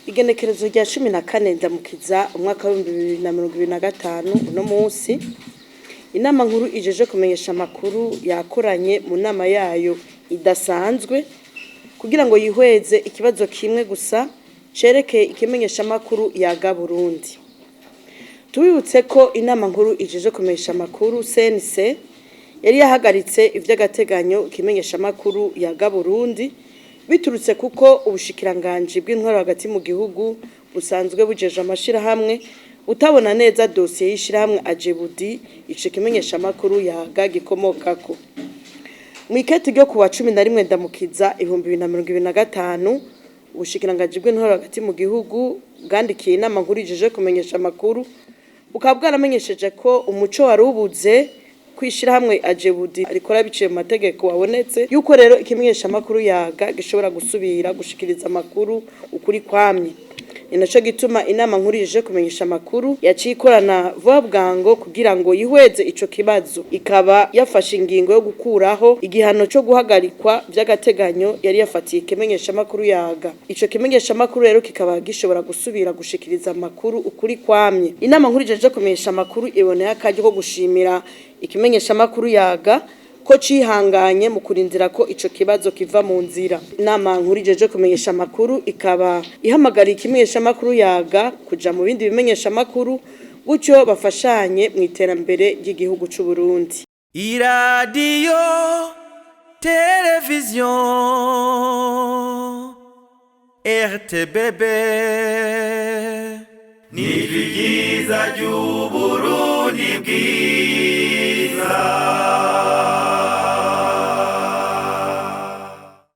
Igenekerezo rya 14 Ndamukiza umwaka w'2025, uno munsi inama nkuru ijeje kumenyesha amakuru yakoranye mu nama yayo idasanzwe kugira ngo yihweze ikibazo kimwe gusa cerekeye ikimenyeshamakuru Yaga Burundi. Tubibutse ko inama nkuru ijeje kumenyesha amakuru, CNC, yari yahagaritse ivy'agateganyo ikimenyeshamakuru Yaga Burundi, biturutse kuko ubushikiranganji bw'intwaro hagati mu gihugu busanzwe bujeje amashirahamwe utabona neza dosiye y'ishirahamwe Ajebudi ico kimenyeshamakuru Yaga gikomokako. Mw'ikete ryo kuwa 11 Ndamukiza 2025, ubushikiranganji bw'intwaro hagati mu gihugu bwandikiye inama nkuru ijeje kumenyesha amakuru, bukaba bwaramenyesheje ko umuco wari ubuze kw'ishirahamwe Ajebudi rikora biciye mu mategeko wabonetse, yuko rero ikimenyeshamakuru Yaga gishobora gusubira gushikiriza amakuru ukuri kwamye. Ni naco gituma inama nkuru ije kumenyesha amakuru yaciye ikorana vuba bwango kugira ngo yihweze ico kibazo, ikaba yafashe ingingo yo gukuraho igihano co guhagarikwa vy'agateganyo yari yafatiye ikimenyeshamakuru Yaga. Ico kimenyeshamakuru rero kikaba gishobora gusubira gushikiriza amakuru ukuri kwamye. Inama nkuru ijeje kumenyesha amakuru iboneye akaryo ko gushimira ikimenyeshamakuru Yaga ko cihanganye mu kurindira ko ico kibazo kiva mu nzira. Inama nkuru ijeje kumenyesha amakuru ikaba ihamagariye ikimenyeshamakuru Yaga kuja mu bindi bimenyeshamakuru, gutyo bafashanye mu iterambere ry'igihugu c'u Burundi. Iradiyo televiziyo RTBB ni ryiza ry'Uburundi bwiza.